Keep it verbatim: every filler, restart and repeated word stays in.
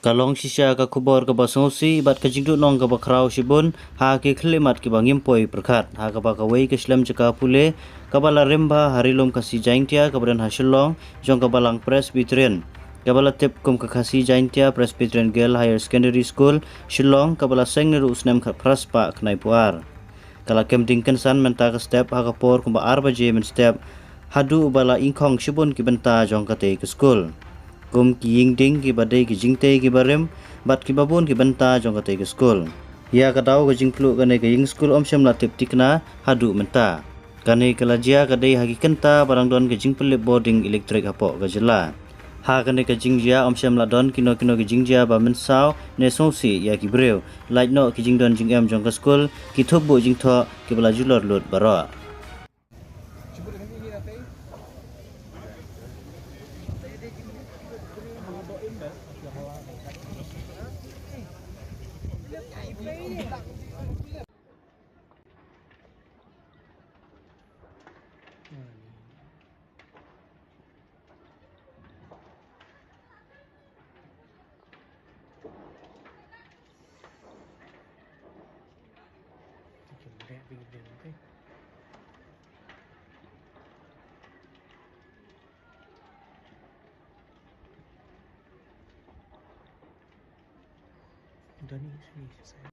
Ka long shisha ka khubor kaba sngewsih bad ka jingduhnong kaba khraw shibun ha ki khyllipmat kiba ngim poi pyrkhat, ha kaba kawei ka shlem jaka pule kaba la rim bha ha Ri Lum Khasi Jaintia kaba don ha Shillong jong ka Balang Presbyterian, kaba la tip kum ka Khasi Jaintia Presbyterian Girl Higher Secondary School, Shillong, kaba la seng naduh u snem khatphra spah khyndaiphew ar. Ka la kem ding kynsan mynta ka step ha ka por kumba ar baje mynstep, haduh ba la ingkhong shibun ki bynta jong katei ka skul, kum ki ïing ding kiba dei ki jingtei kiba rim bad kiba bun ki bynta jong katei ka skul. Ïa ka daw ka jingpluh kane ka ïing skul ym shym la tip thikna haduh mynta. Kane ka la jia ka dei ha ki kynta ba dang don ka jingpynlip bording elektrik hapoh ka jylla. Ha kane ka jingjia ym shym la don kino kino ki jingjia ba mynsaw ne sngewsih ïa ki briew, lait noh ki jingdon jingem jong ka skul, ki thup buh jingthoh kiba la julor lut baroh. Doni sini, saya.